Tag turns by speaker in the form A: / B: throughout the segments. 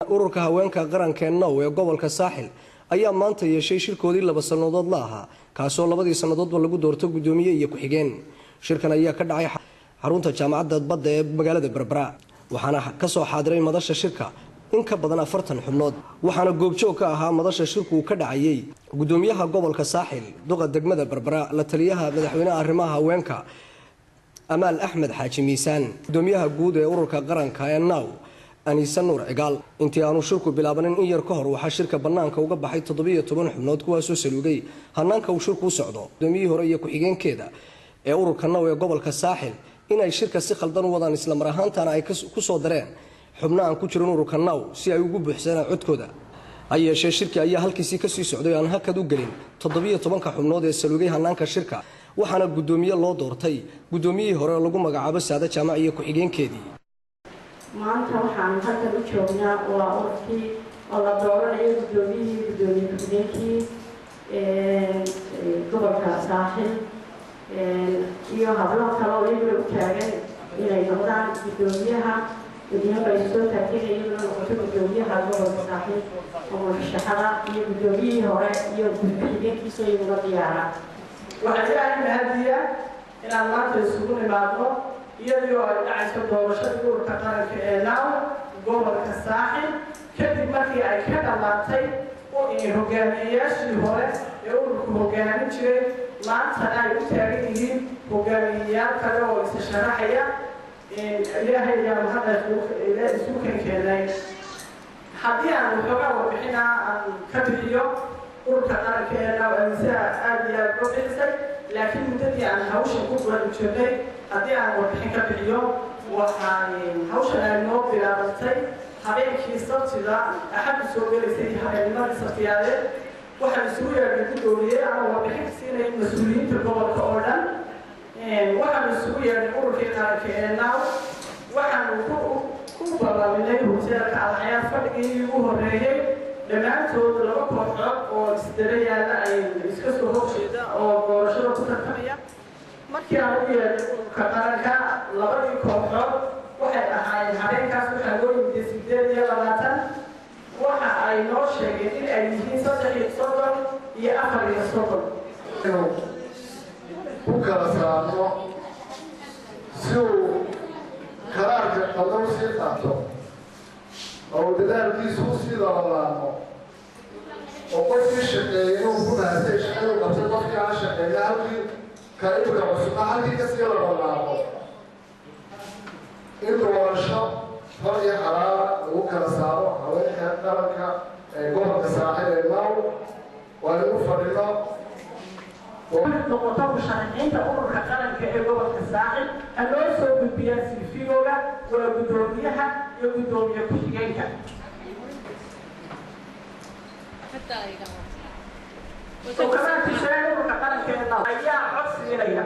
A: Ururka haweenka qaranka ee Now ee gobolka Saaxil ayaa maanta yeeshay shirkoodii 2 sannadood la ahaa, kaasoo labadii sannadoodba lagu doorto guddoomiye iyo ku-xigeen. Shirkan ayaa ka dhacay xarunta Jaamacadda Badda ee magaalada Berbera, waxaana kasoo xaadiray madasha shirka in ka badan 40 xubnood. Waxaana goobjoog ka ahaa madasha shirku uu ka dhacayay gudoomiyaha gobolka Saaxil, duqa degmada Berbera, la taliyaha madaxweynaha arrimaha haweenka Amaal Axmed Xaaji Miisaan, gudoomiyaha guud ee ururka qaranka ee Now Aniise Nuur Cigaal. Intii aanu shirku bilaabanin in yar ka hor, waxaa shirka bannaanka uga baxay 17 xubnood, kuwaasoo saluugay hanaanka uu shirku u socdo. Gudoomiyihii hore iyo ku-xigeenkeeda ee ururka Now ee gobolka Saaxil inay shirka si khaldan u wadaan, islamar ahaantana ay kusoo dareen xubno aan ku jirin ururka Now si ay ugu buuxsanaan codkooda. Ha yeeshee shirki ayaa halkiisii kasii socday, aan hakad u gelin 17-ka xubnood ee saluugay hanaanka shirka, waxaana guddoomiye loo doortay guddoomiyihii hore oo lagu magacaabo Saade Jaamac iyo ku-xigeenkeedii.
B: Maanta waxaanu halkan u joognaa waa ururkii oo la dooranayo guddoomiyihii, guddoomiye ku-xigeenkii gobolka Saaxil iyo hablo kale oo iyaguna u taagan inay noqdaan guddoomiyaha. Guddiyaha ay soo taagtay iyaguna noqoto guddoomiyaha gobolka Saaxil oo murashaxada iyo guddoomiyihii hore iyo ku-xigeenkiisa iyaguna diyaara.
C: Waxaa Ilaahay mahadiya inaan maanta isugu nimaadno iyadoo ay dhacayso doorashadii ururka qaranka ee Now gobolka Saaxil, kadib markii ay ka dhammaatay hogaamiyeyaashii hore ee ururku hogaamin jiray, maantana ay u taagan yihiin hogaamiyeyaal kale oo isa sharaxaya. Ilaahay ayaa mahadda isu keenkeenay. Haddii aan waxoogaa warbixina aan ka bixiyo ururka qaranka ee Now, anisaha aada iyo aada loo bixisay, laakiin muddadii aan hawshan ku guda jirnay haddii aan warbixin ka bixiyo, waxaan hawshan ay noo bilaabantay habeenkii Sabtida Axaddu soo gelaysay, habeennimadii Sabtiyaadeed. Waxaan isugu yeedhnay guddoomiye ama warbixin ka siinaya mas-uuliyiinta gobolka oo dhan. Waxaan isugu yeedhnay ururkii qaranka ee Now, waxaanu ku ballaminay hoteelka Alxayaad. Fadhigii ugu horreeyey dhammaantood laba kooxood oo isdaba yaalla ay iska soo horjeeda oo doorashada ku tartamaya. Markii aan u yeedhay ururka qaranka, labadii kooxood waxay ahaayeen habeenkaas waxaa loo yimiday 28. Waxa ay noo sheegeen in ay yihiin 33 iyo 34.
D: Ku kala saarno si uu karaarka qaldan usii qaato oo uu dadaalkiisu usii labalaamo, oo qofkii shaqeeyay inuu ku mahadsan shaqadu qabtay, qofkii aan shaqeeya halkii ka imika cusubna halkii kasii labalaamo, in doorasho xor iyo xalaala lagu kala saaro haweenka qaranka ee gobolka Saaxil ee Now waa lagu fadhino.
C: Noqoto musharaxiinta ururka qaranka ee gobolka Saaxil ha loo soo gudbiyaa CV-googa, waa guddoomiyaha iyo guddoomiye ku-xigeenka. Sokamaantiisee ururka qaranka ee Now ayaa cod siinaya?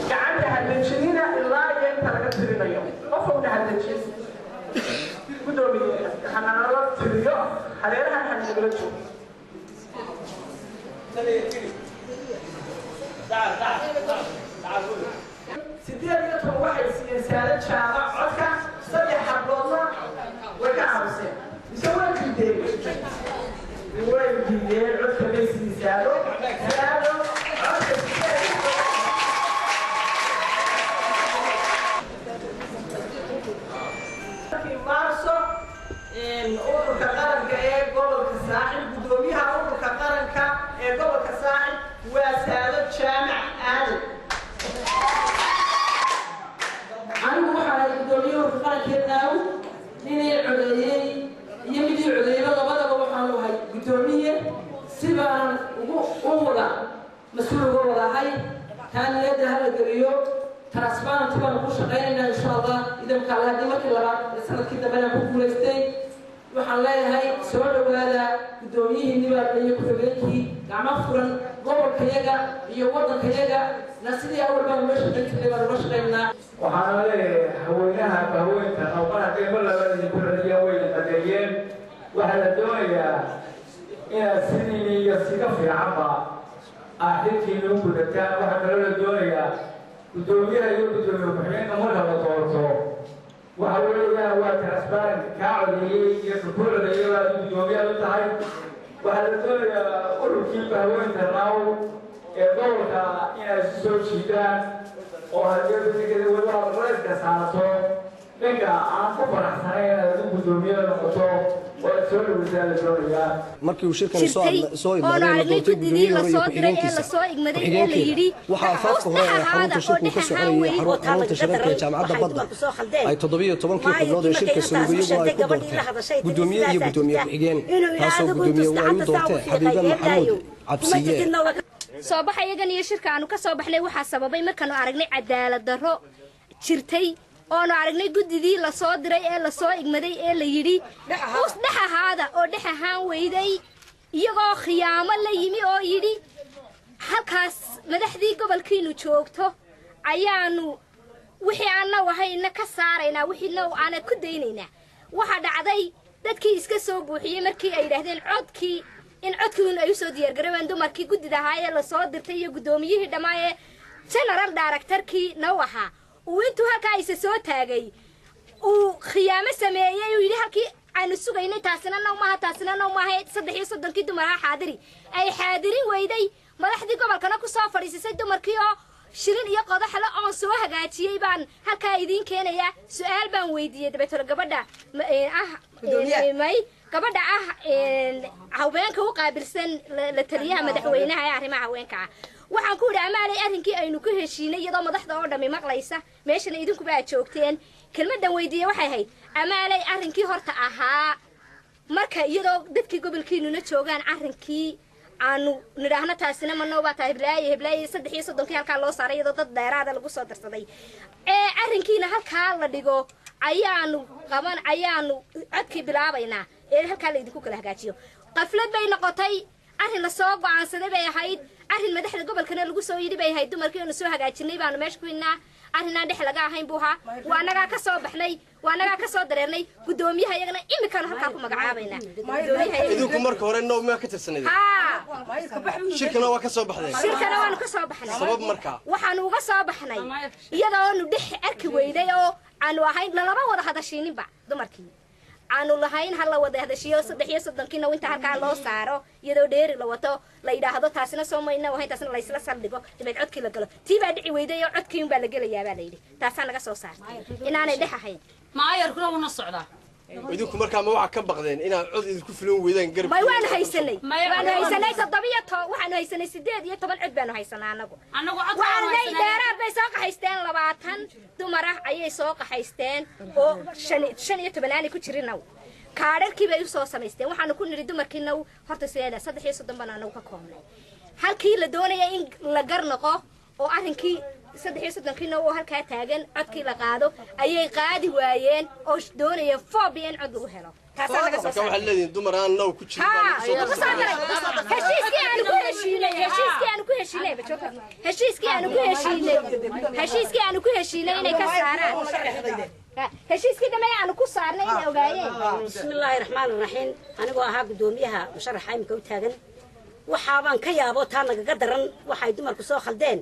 C: Gacanta hadejinina ilaa iyo inta laga tirinayo, qofowna hadejin. Guddoomiye, hanala tiriyo, hareerahan hanagala joogo. 18 waxay siiyeen Saado Jaamac codka, 3 habloodna way ka aamuseen mise way diideen? Way diideen, codka may siin Saado. Saado codka 8 Maarso ururka qaranka ee gobolka Saaxil, guddoomiyaha ururka qaranka ee gobolka Saaxil waa Saado Jaamac Aadan.
E: Anigu waxaa ahay guddoomiye ururka qarankee Naaw. Ninay codeeyey iyo midii codeeyeyba labadaba waxaanu ahay guddoomiye, si baanan ugu u wada mas-uul uga wadahay. Taa niyadda hala geliyo, transparent baanu ku shaqaynaynaa insha Allah idamka alle. Haddii markii labaad ee sanadkii dambena ku guulaystay, waxaan leeyahay soo dhowaada guddoomiyihiinni baa iyo ku-xigeenkii, gacmo furan. Gobolkayaga iyo waddankayaga na sidii awal baanu loo shaqayn jirnay baanu loo shaqaynaa.
F: Waxaana leeyahay haweenaha haweenka mar hadday mar labaad idinku celiyaan way qadeeyeen. Waxaa la doonayaa inaad sidiini iyo siga fiicanba aad xilkiina u gudataan. Waxaa kaloo la doonayaa guddoomiyaha iyo guddoomiye ku-xigeenka marka la doorto Waxa weeyaan waa transparent, kaa codeeyey iyo ku codeeyey waa guddoomiyaad u tahay. Waxaa la doonayaa ururkii bahweynta NAW ee gobolka inay isu soo jiidaan oo haddii bidikeeda weliba aad culayska saarto ninka aan ku faraxsanayn inaad adigu guddoomiyada noqoto oo aad soo dhaweysaa la doonayaa.
A: Markii uu shirkani soo idlaaday la doortay guddoomiyihii hore iyo ku-xigeenkiisa ku-xigeenkeeda. Waxaa afaafka hore ee xarunta shirku ka soconayay xarunta shirarka ee jaamacadda badda ay 17kii xubnood ee shirka saluugay iyagoo ay ku doorteen guddoomiye iyo guddoomiye ku-xigeen, taasoo guddoomiye ay u doorteen Xabiibe Maxamuud Cabsiye.
G: Soo baxayagan iyo shirka aanu ka soo baxnay waxaa sababay markaanu aragnay cadaalad darro jirtay, oonu aragnay guddidii lasoo diray ee lasoo igmaday ee la yidhi us dhex ahaada oo dhex ahaan weyday, iyagoo khiyaamo la yimi oo yidhi halkaas madaxdii gobolkiinu joogto ayaanu wixii aan naw ahayna ka saaraynaa, wixii naw aana ku daynaynaa. Waxaa dhacday dadkii iska soo buuxiyey markii ay yidhaahdeen codkii in codkii ay usoo diyaargaroobeen dumarkii guddida ahaa ee lasoo dirtay iyo guddoomiyihii dhammaa ee general directorkii naw ahaa uu intuu halkaa isa soo taagay uu khiyaamo sameeyey, uu yidhi halkii aanu sugaynay taasina naw maaha, taasina naw maaha, 33kii dumarha xaadiri ay xaadirin weyday, madaxdii gobolkana ku soo fadhiisisay dumarkii oo shilin iyo qodaxle oon soo hagaajiyey baan halkaa idiin keenayaa. Su-aal baan weydiiyey dabeetole gabadha ah may gabadha ah haweenka u qaabilsan la taliyaha madaxweynaha ee arrimaha haweenka ah. Waxaan ku idhi amaalay arrinkii aynu ku heshiinay iyadoo madaxda oo dhammi maqlaysa meeshana idinkuba aad joogteen, kelmaddan weydiiyey waxay ahayd amaalay arrinkii horta ahaa marka iyadoo dadkii gobolkiinuna joogaan arrinkii aanu nidhaahno taasina manoo baa tahay heblaaye heblaaye 33kii halkaa loo saaray iyadoo dad dheeraada lagu soo darsaday ee arrinkiina halkaa la dhigo ayaanu qaban ayaanu codkii bilaabaynaa ee halkaa la idinku kala hagaajiyo. Qaflad bay noqotay, arrin lasoo go'aansaday bay ahayd, arrin madaxda gobolkana lagu soo yidhi bay ahayd, dumarkii oonu soo hagaajinay baanu meesha ku hinnaa, arrinaan dhex laga ahayn buu ahaa. Waa annagaa ka soo baxnay, waa annagaa ka soo dareernay. Guddoomiyaha iyagana imikaanu halkaa ku magacaabaynaa.
H: Idinku marka hore now miyaa ka tirsanayd?
G: Haa.
H: Shirkana waa ka soo baxdeen?
G: Shirkana waanu ka soo baxnay.
H: Sabab markaa?
G: Waxaanu uga soo baxnay iyadoonu dhex arki weyday oo aanu ahayn lalama wada hadashiininba dumarkii aanu lahayn ha la wada hadashiyo 33kiina inta halkaa loo saaro iyadoo dheeri la wato la yidhaahdo taasina soo mayna ahayn, taasina laysla saldhigo dabeed codkii la galo. Tii baa dhici weyday oo codkii unbaa la gelayaa baa la yidhi, taasaa naga soo saartay inaanay dhex ahayn.
I: Maayarkuna wuna socdaa.
H: Idinku markaa ma waxaa ka baqdeen inaad cod idinku filan weydaan garab?
G: May, waanu haysanay, waanu haysanay waxaanu haysanay 18 cod baanu haysanaa anagu.
I: Annagu cod
G: waxaanay dheeraad bay soo qaxaysteen, 20 dumar ah ayay soo qaxaysteen oo 15 aanay ku jirin naw kaadharkii bay usoo samaysteen. Waxaanu ku nidhi dumarkii naw horta sideeda 33 baan anagu ka koobnay, halkii la doonaya in la gar noqo oo arrinkii 33kii naw oo halkaa taagan codkii la qaado ayay qaadi waayeen oo doonayeen foobia in cod lagu helo, taasaa laga soo
H: marka waxaad leedihiin dumar aan now ku jirin baa lagu soo
G: lagu soo
H: darsaday.
G: Daray heshiiskii aanu ku heshiinay, heshiiskii aanu ku heshiinay bajoka, heshiiskii aanu ku heshiinay, heshiiskii aanu ku heshiinay inay ka saaraan heshiiskii dambe aanu ku saarnay inay ogaayeen.
J: Bismi illaahi raxmaan raxiim. Anigoo ahaa guddoomiyaha musharaxa imika u taagan, waxaabaan ka yaabo taa nagaga daran waxay dumarku soo khaldeen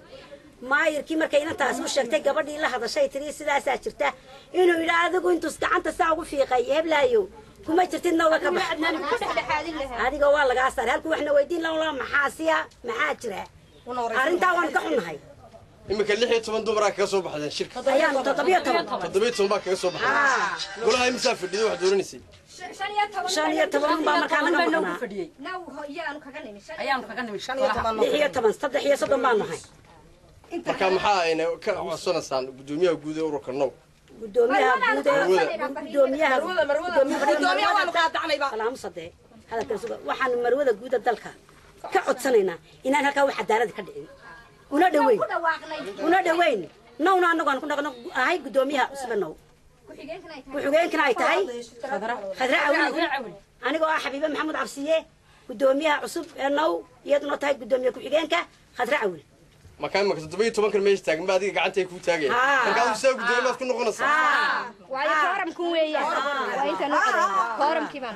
J: maayirkii markay inantaasi u sheegtay gabadhii la hadashay tiri sidaasaa jirta inuu yidhi adigu intuus gacanta saa ugu fiiqay heblaayo kuma jirtid nawga ka bax adiga waa lagaa saaray halkuu waxna weydiin lawla maxaa siya maxaa jira arrintaa waanu ka xunnahay.
H: Iminka 16 dumaraa kaga soo baxdeen shirka?
J: Ayaanu 17.
H: 17 baa kaga soo baxdeen. Golaha imisaa fadhiday wax dooranaysay?
J: 15 baa markaa naga maqnaa.
G: Naw iyaanu kaga nimi.
I: Ayaanu kaga nimi
J: 16, 33 baan nahay.
H: Marka maxaa ayna ka codsanaysaan guddoomiyaha guud ee ururka now?
J: Gudoomiyaha guud ee gudoomiyaha gudoomiyaha hadalkan suga waxaanu marwada guuda dalka ka codsanaynaa inaan halkaa wax cadaalad ka dhicin una dhaweyn una dhaweyn nawna annagu aan ku dhaqno ahay gudoomiyaha cusube now ku-xigeenkana ay tahay Khadra Cawil, anigoo ah Xabiibe Maxamed Cabsiye gudoomiyaha cusub ee now iyaduna tahay gudoomiye ku-xigeenka Khadra Cawil.
H: Markaa imika 17kan meesha taagan ba adiga gacantay kuu taagaya, marka adigu sidaa guddoomiye baad ku noqonaysaa?
G: Waayo kooramku weeyaan waa intaan u codaynaa kooramkii baan.